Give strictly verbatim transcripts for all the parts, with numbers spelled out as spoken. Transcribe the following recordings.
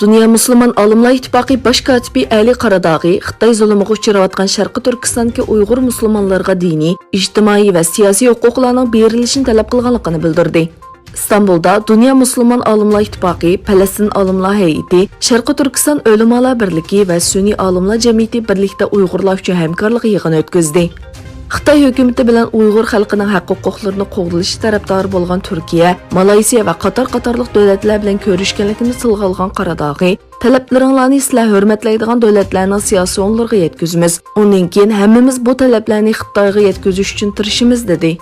دۇنيا مۇسۇلمان ئالىملار ئىتتىپاقى باش كاتىپى ئەلى قاراداغى خىتاي زۇلۇمىغا ئۇچراۋاتقان شەرقىي تۈركىستاندىكى ئۇيغۇر مۇسۇلمانلىرىغا دىنىي، ئىجتىمائىي ۋە سىياسىي ھوقۇقلارنىڭ بېرىلىشىنى تەلەپ قىلغانلىقىنى بىلدۈردى. ئىستانبۇلدا دۇنيا مۇسۇلمان ئالىملار ئىتتىپاقى، پەلەستىن ئالىملار ھەيئىتى، شەرقىي تۈركىستان ئۆلىمالار بىرلىكى ۋە سۈنئىي ئالىملار جەمئىيىتى بىرلىكتە ئۇيغۇرلار ئۈچۈن ھەمكارلىق يىغىنى ئۆتكۈزدى. خىتاي ھۆكۈمىتى بىلەن ئۇيغۇر خەلقىنىڭ ھەق ھوقۇقلىرىنى قوغدىلىشى تەرەپدارى بولغان تۈركىيە، مالايسىيە ۋە قاتار قاتارلىق دۆلەتلەر بىلەن كۆرۈشكەنلىكىنى تىلغا ئالغان قاراداغى، تەلەپلىرىڭلارنى سىلەر ھۆرمەتلەيدىغان دۆلەتلەرنىڭ سىياسىي ئورۇنلىرىغا يەتكۈزىمىز. ئۇندىن كېيىن ھەممىمىز بۇ تەلەپلەرنى خىتايغا يەتكۈزۈش ئۈچۈن تىرىشىمىز، دېدى.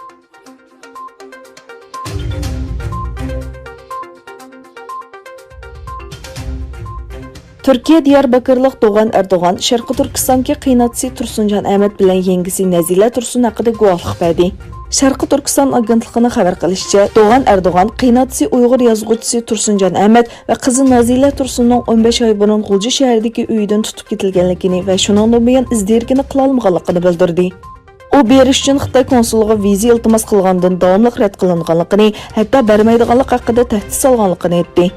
تۈركىيە دىيارباكىرلىق دوغان ئەردوغان شەرقىي تۈركىستاندىكى قېيىنئاتىسى تۇرسۇنجان ئەمەت بىلەن يەڭگىسى نەزىلە تۇرسۇن ھەققىدە گۇۋاھلىق بەردى. شەرقىي تۈركىستان ئاگېنتلىقىنىڭ خەۋەر قىلىشىچە، دوغان ئەردوغان قېيىنئاتىسى ئۇيغۇر يازغۇچىسى تۇرسۇنجان ئەمەت ۋە قىزى نازىلە تۇرسۇننىڭ ئون بەش ئاي بۇرۇن غۇلجا شەھىرىدىكى ئۆيىدىن تۇتۇپ كېتىلگەنلىكىنى ۋە شۇنىڭدىن بۇيان ئىز دېرىكىنى قىلالمىغانلىقىنى بىلدۈردى. ئۇ بېرىش ئۈچۈن خىتاي كونسۇلىغا ۋىزا ئىلتىماس قىلغاندىن داۋاملىق رەت قىلىنغانلىقىنى، ھەتتا بەرمەيدىغانلىق ھەققىدە تەھدىت سالغانلىقىنى ئېيتتى.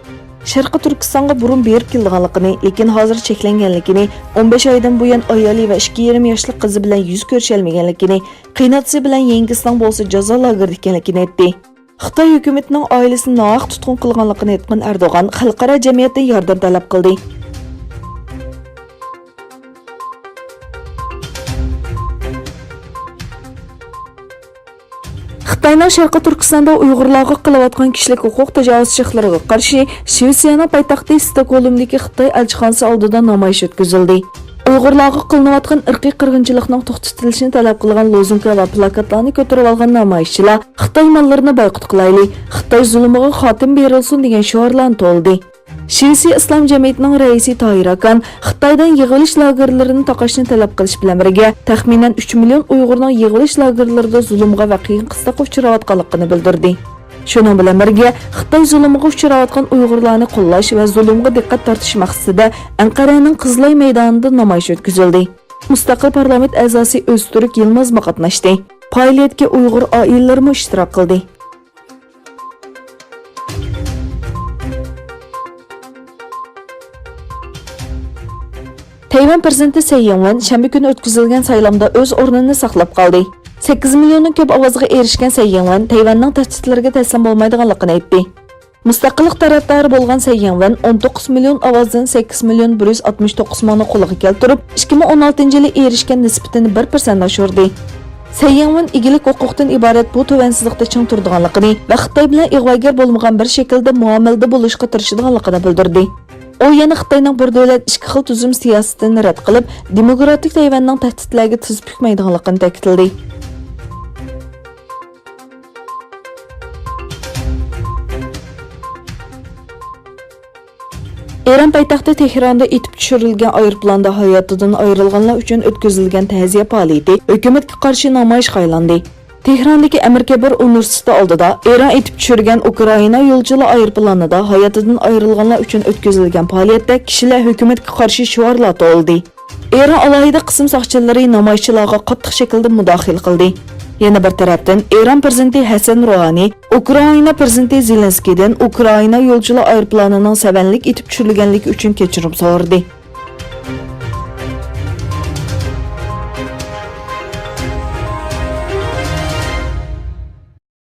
شەرقىي تۈركىستانغا بۇرۇن بېرىپ كېلىدىغانلىقىنى، لېكىن ھازىر چەكلەنگەنلىكىنى، ئون بەش ئايدىن بۇيان ئايالى ۋە ئىككى يېرىم ياشلىق قىزى بىلەن يۈز كۆرۈشەلمىگەنلىكىنى، قېيىنئاتىسى بىلەن يەڭگىسىنىڭ بولسا جازا لاگېرىدا ئىكەنلىكىنى ئېيتتى. خىتاي ھۆكۈمىتىنىڭ ئائىلىسىنى ناھەق تۇتقۇن قىلغانلىقىنى ئېيتقان ئەردوغان خەلقئارا جەمئىيەتتىن ياردەم تەلەپ قىلدى. خىتاينىڭ شەرقىي تۈركىستاندا ئۇيغۇرلارغا قىلىۋاتقان كىشىلىك ھوقۇق تاجاۋۇزچىلىقلىرىغا قارشى شىۋېتسىيەنىڭ پايتەختى ستوكھولمدىكى خىتاي ئەلچىخانىسى ئالدىدا نامايىش ئۆتكۈزۈلدى. ئۇيغۇرلارغا قىلىنىۋاتقان ئىرقىي قىرغىنچىلىقنىڭ توختىتىلىشىنى تەلەپ قىلغان لوزۇنكا ۋە پىلاكاتلارنى كۆتۈرۈۋالغان نامايىشچىلار «خىتاي ماللىرىنى بايقۇت قىلايلى، خىتاي زۇلۇمىغا خاتىمە بېرىلسۇن» دېگەن شوئارلارنى توۋلىدى. شىۋېتسىيە ئىسلام جەمئىيىتىنىڭ رەئىسى تاھىر ئاكان خىتايدىن يىغىۋېلىش لاگېرلىرىنى تاقاشنى تەلەپ قىلىش بىلەن بىرگە، تەخمىنەن ئۈچ مىليون ئۇيغۇرنىڭ يىغىۋېلىش لاگېرلىرىدا زۇلۇمغا ۋە قىيىن-قىستاققا ئۇچراۋاتقانلىقىنى بىلدۈردى. شۇنىڭ بىلەن بىرگە، خىتاي زۇلۇمىغا ئۇچراۋاتقان ئۇيغۇرلارنى قوللاش ۋە زۇلۇمغا دىققەت تارتىش مەقسىتىدە ئەنقەرەنىڭ قىزىلاي مەيدانىدا نامايىش ئۆتكۈزۈلدى. مۇستەقىل پارلامېنت ئەزاسى ئۆزتۈرك يىلمازمۇ قاتناشتى. پائالىيەتكە ئۇيغۇر ئائىلىلىرىمۇ ئىشتىراك قىلدى. تەيۋەن پىرېزىدېنتى سەي يىڭۋېن شەنبە كۈنى ئۆتكۈزۈلگەن سايلامدا ئۆز ئورنىنى ساقلاپ قالدى. سەككىز مىليوندىن كۆپ ئاۋازغا ئېرىشكەن سەي يىڭۋېن تەيۋەننىڭ تەھدىتلىرىگە تەسلىم بولمايدىغانلىقىنى ئېيتتى. مۇستەقىللىق تەرەپدارى بولغان سەي يىڭۋېن ئون توققۇز مىليون ئاۋازدىن سەككىز مىليون بىر يۈز ئاتمىش توققۇز مىڭنى قولىغا كەلتۈرۈپ، ئىككى مىڭ ئون ئالتىنچى يىلى ئېرىشكەن نىسبىتىنى بىر پىرسەنت ئاشۇردى. سەي يىڭۋېن ئىگىلىك ھوقۇقتىن ئىبارەت بۇ تۆۋەنسىزلىكتە چىڭ تۇرىدىغانلىقىنى ۋە خىتاي بىلەن ئىغۋاگەر بولمىغان بىر شەكىلدە مۇئامىلىدە بولۇشقا تىرىشىدىغانلىقىنى بىلدۈردى. ئۇ يەنە خىتاينىڭ بىر دۆلەت ئىككى خىل تۈزۈم سىياسىتىنى رەت قىلىپ، دېموكراتىك تەيۋەننىڭ تەھدىتلەرگە تىز پۈكمەيدىغانلىقىنى تەكىتلىدى. ئىران پايتەختى تېھراندا ئېتىپ چۈشۈرۈلگەن ئايروپىلاندا ھاياتىدىن ئايرىلغانلار ئۈچۈن ئۆتكۈزۈلگەن تەزىيە پائالىيىتى ھۆكۈمەتكە قارشى نامايىشقا ئايلاندى. تېھراندىكى ئەمىر كەبىر ئۇنىۋېرسىتېتى ئالدىدا ئىران ئېتىپ چۈشۈرگەن ئۇكرائىنا يولۇچىلار ئايروپىلانىدا ھاياتىدىن ئايرىلغانلار ئۈچۈن ئۆتكۈزۈلگەن پائالىيەتتە كىشىلەر ھۆكۈمەتكە قارشى شوئارلار توۋلىدى. ئىران ئالاھىدە قىسىم ساقچىلىرى نامايىشچىلارغا قاتتىق شەكىلدە مۇداخىلە قىلدى. يەنە بىر تەرەپتىن، ئىران پىرېزىدېنتى ھەسەن روھانىي ئۇكرائىنا پىرېزىدېنتى زېلېنسكىيدىن ئۇكرائىنا يولچىلار ئايروپىلانىنىڭ سەۋەنلىك ئېتىپ چۈشۈرۈلگەنلىكى ئۈچۈن كەچۈرۈم سورىدى.